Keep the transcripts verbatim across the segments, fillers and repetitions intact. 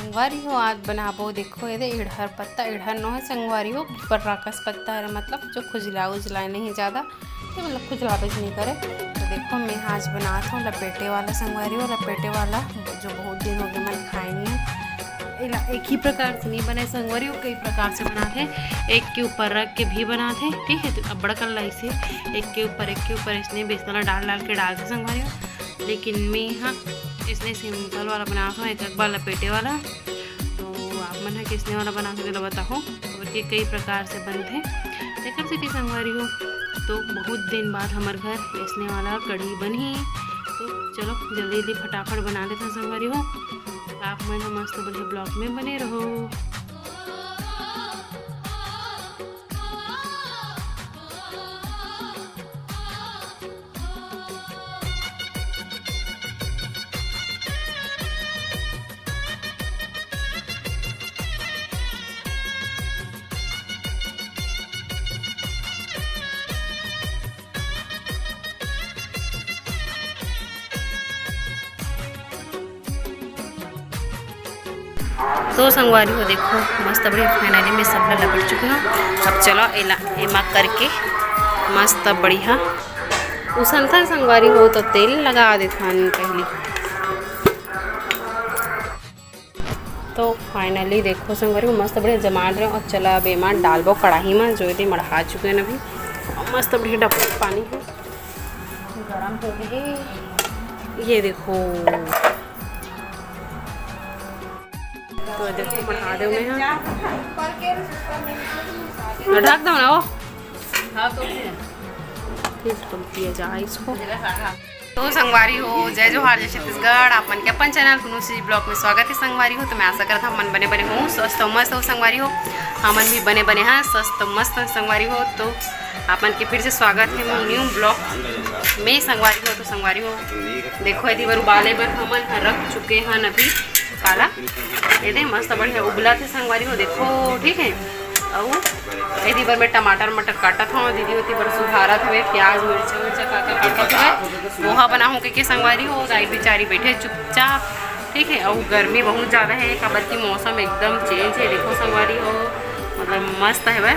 संगवारी हो, आज बनाबो, देखो, ये दे इड़हर पत्ता, इड़हर नो है संगवारी हो, पर राकस पत्ता है, मतलब जो खुजला उजला नहीं ज़्यादा, ये मतलब खुजला तो नहीं करे। तो देखो, मैं आज बनात हूँ लपेटे वाला संगवारी हो, लपेटे वाला जो बहुत दिन हो गए मन खाए नहीं है। एला एक ही प्रकार से नहीं बने संगवारी हो, कई प्रकार से बनाते हैं। एक के ऊपर रख के भी बनाते हैं, ठीक है, तो अब बड़कल लाई से एक के ऊपर, एक के ऊपर इसने बेसन ला डाल डाल के डालते संगवारी हो। लेकिन मैं यहाँ इसने सिंपल वाला बनात हूँ, एक, एक बार लपेटे वाला। तो आप मन ह किसने वाला बनात हो, तेला बताओ। और ये कई प्रकार से बनथे, तेकर सेती संगवारी हो, तो बहुत दिन बाद हमर घर इसने वाला कढ़ी बनही। तो चलो, जल्दी जल्दी फटाफट बना लेते हैं संगवारी हो। आप मन ह मस्त बढ़िया ब्लॉग में बने रहो। तो संगवारी हो, देखो, मस्त बढ़िया finally में सब ला लपेट चुके हो। अब चलो, एला एमा करके मस्त बढ़िया उसन था संगवारी हो, तो तेल लगा देथन पहली। तो finally देखो संगवारी हो, मस्त बढ़िया जमा रहे। और चला, अब एमा डालबो कढ़ाई में, जो ये मढ़ा चुके हैं अभी। और मस्त बढ़िया डबल पानी है, गरम हो गए। ये देखो, तो देखो, बढ़ा दे मैं, हाँ। ढक दो ना वो। हाँ, तो फिर। फिर तुम पिए जा इसको। तो संगवारी हो, जय जोहार, जय छत्तीसगढ़। आप मन के अपन चैनल कुनू सी ब्लॉग में स्वागत है संगवारी हो। तो मैं आशा करत हूँ, आप मन बने बने हो, स्वस्थ हो, मस्त हो संगवारी हो। हमन भी बने बने हैं, स्वस्थ मस्त हैं संगवारी हो। तो आप मन के फिर से स्वागत है मोर न्यू ब्लॉग में संगवारी हो। तो संगवारी हो, देखो, एती बर उबाले बर हमन ह रख चुके हन अभी काला। ये दे मस्त बढ़िया उबला थे संगवारी हो, देखो, ठीक है। अउ एती बर मैं टमाटर मटर काटत हूँ, दीदी ओती बर सुधारत हुए प्याज मिर्चा उर्चा का का काटत हुए, ओहा बनाहूँ के, के संगवारी हो। गाय बिचारी बैठे चुपचाप, ठीक है। अउ गर्मी बहुत ज़्यादा है, काबर की मौसम एकदम चेंज है। देखो संगवारी हो, मतलब मस्त है वह।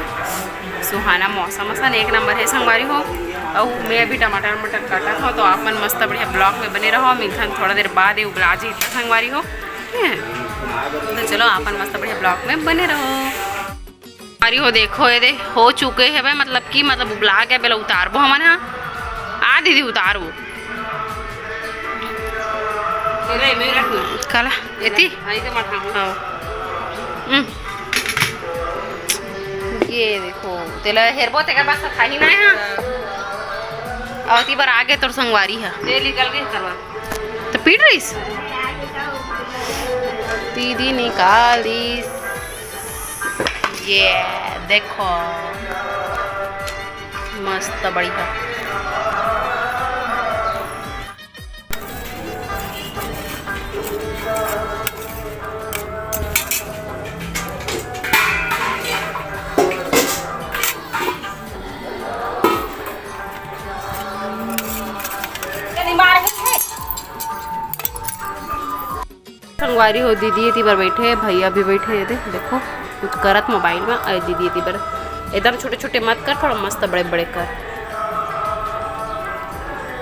सुहाना मौसम असन एक नंबर है संगवारी हो। अउ मैं अभी टमाटर मटर काटत हूँ, तो आप मन मस्त बढ़िया ब्लॉग में बने रहो। मिलथन थोड़ा देर बाद, ये उबला जी संगवारी हो, हैं? तो चलो, आप मन मस्त बढ़िया ब्लॉग में बने रहो। संगवारी हो, देखो, ये दे हो चुके है बे, मतलब कि, मतलब उबला गया बेला, उतारबो हमन हा। आ दीदी, उतारबो। काला एती? हाँ। हम्म। ये देखो, तेला हेरबो, तेकर बाद सब खाही ना है। हाँ। अउ एती बर आगे तोर संगवारी है। तेल निकल गई, करवा। तो पीट रहीस? दीदी निकाल दीस। ये देखो, मस्त बढ़िया। संगवारी हो, दीदी एती बर बैठे हे, भैया भी बैठे हे, दे, देखो, कुछ करत मोबाइल में। अरे दीदी एती बर एकदम छोटे छोटे मत कर, थोड़ा मस्त बड़े बड़े कर।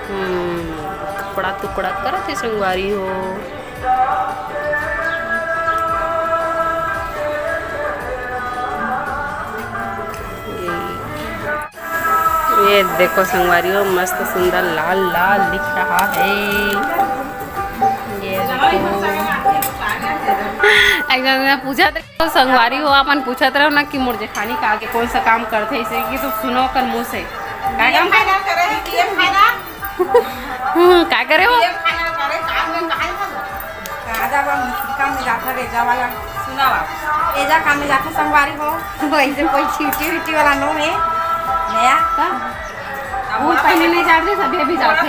हम्म, टुकड़ा टुकड़ा करत हे संगवारी हो। ये ये देखो संगवारी हो, मस्त सुंदर लाल लाल दिख रहा है। ये देखो। एकदम मैं पूछत रहे, तो संगवारी हो, अपन पूछत रहो ना कि मोर जेठानी का आगे कौन सा काम करथे, इसे कि तो सुनो कर मुंह से। का काम? हम्म, का करे हो? आजा बा, मिस्त्री काम में जाथे, रेजा वाला। सुना बा। रेजा काम में जाथे, संगवारी हो। वैसे कोई छीटी वीटी वाला नो है। नया। का? अब वो पहले नहीं जाते, सभी अभी जाते।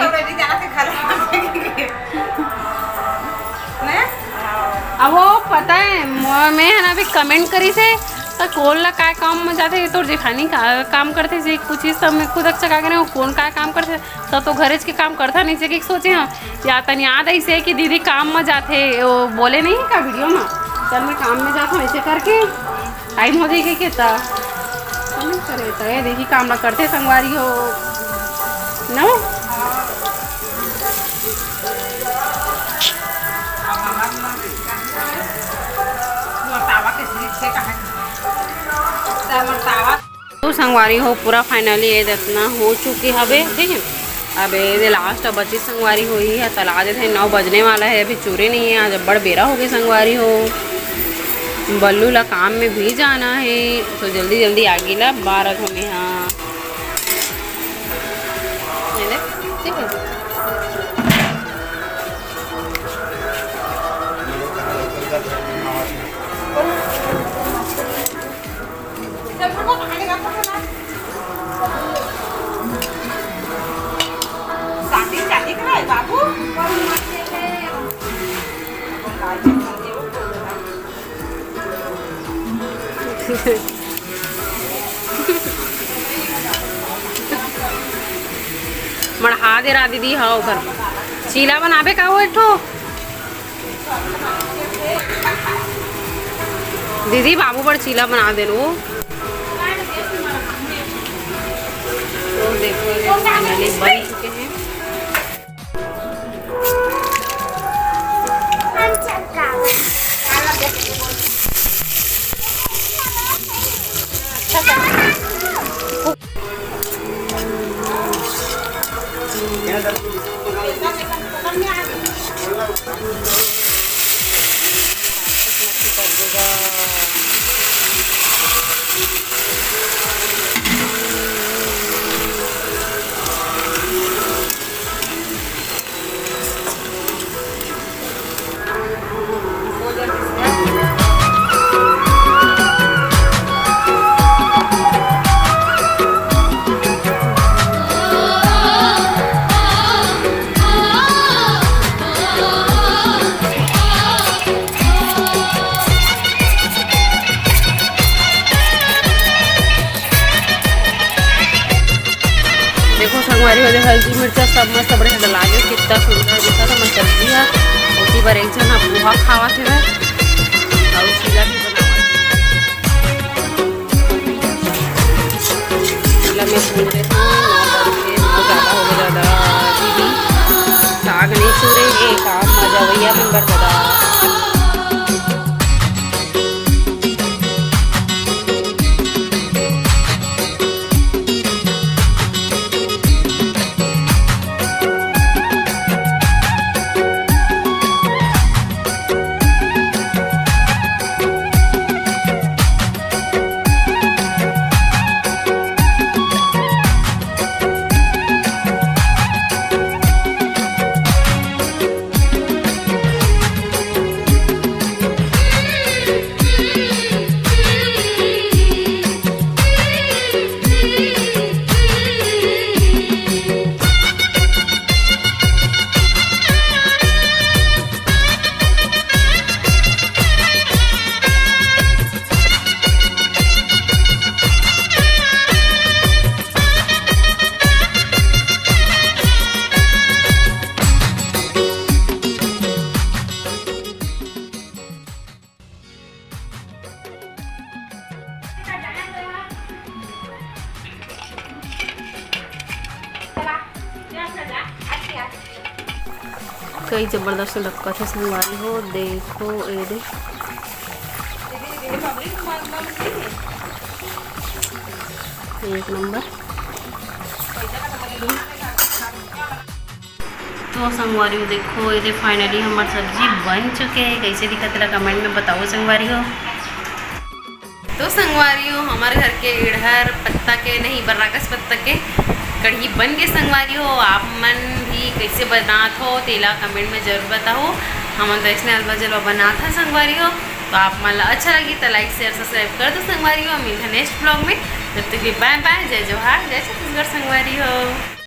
अब वो पता है, म-, मैं है ना, अभी comment करी थे, तो कौन ला काय काम में जाथे, ये तो जेठानी का काम करथे, जे कुछ इस समय खुद अच्छा का करे, वो कौन काय काम करथे, सब तो घरेज के काम करथा नहीं, जे कि सोचे हम, या तन याद ऐसे है कि दीदी काम में जाथे, वो बोले नहीं का वीडियो में, चल, मैं काम में जात हूँ, ऐसे करके टाइम हो जाएगा के ता। नहीं करे तो ये देखी काम ला करते संगवारी हो ना। तो संगवारी हो, पूरा finally ये दतना हो चुके हवे, ठीक है। अब ये दे last अब बची संगवारी हो ही है, तला देते हैं, नौ बजने वाला है, अभी चूरे नहीं है, आज बड़ बेरा हो गए संगवारी हो। बल्लू ला काम में भी जाना है, तो जल्दी जल्दी आगे ला बारह हो में। हाँ, ये दे, ठीक है। मड़हा दे रहा दीदी, हाँ, ओकर चीला बनाबे का हो एक ठो? दीदी, बाबू बर चीला बना दे वो। तो देखो, ये finally बन चुके हैं। देखो संगवारी हो, हल्दी मिर्चा सब मस्त बढ़िया डला गे, कितना सुंदर दिखत हे। मैं सब्जी हा, ओती बर एक झन हा पोहा खावत हे, अउ चीला भी बनावत हे। चीला में भून लेथन, बहुत ज्यादा हो गया दादा। दीदी, साग नहीं चूरे, एक आप मजा भैया मेंबर दादा। कई जबरदस्त लक्कत हे संगवारी हो, देखो ए दे। एक नंबर। तो संगवारी हो, देखो, ये finally हमार सब्जी बन चुके हे। कैसे दिखत हे, comment में बताओ संगवारी हो। तो संगवारी हो, हमारे घर के इड़हर पत्ता के नहीं, बर्राकस पत्ता के कढ़ी बन के संगवारी हो। आप मन भी कैसे बनात हो, तेला comment में जरूर बताओ। हमन तो ऐसने अलवा जलवा बनात हा संगवारी हो। तो आप मन ला अच्छा लगी तो like, share, subscribe कर दो संगवारी हो। मिलत हा next vlog में, तब तक के लिए bye bye, जय जोहार, जय छत्तीसगढ़ संगवारी हो।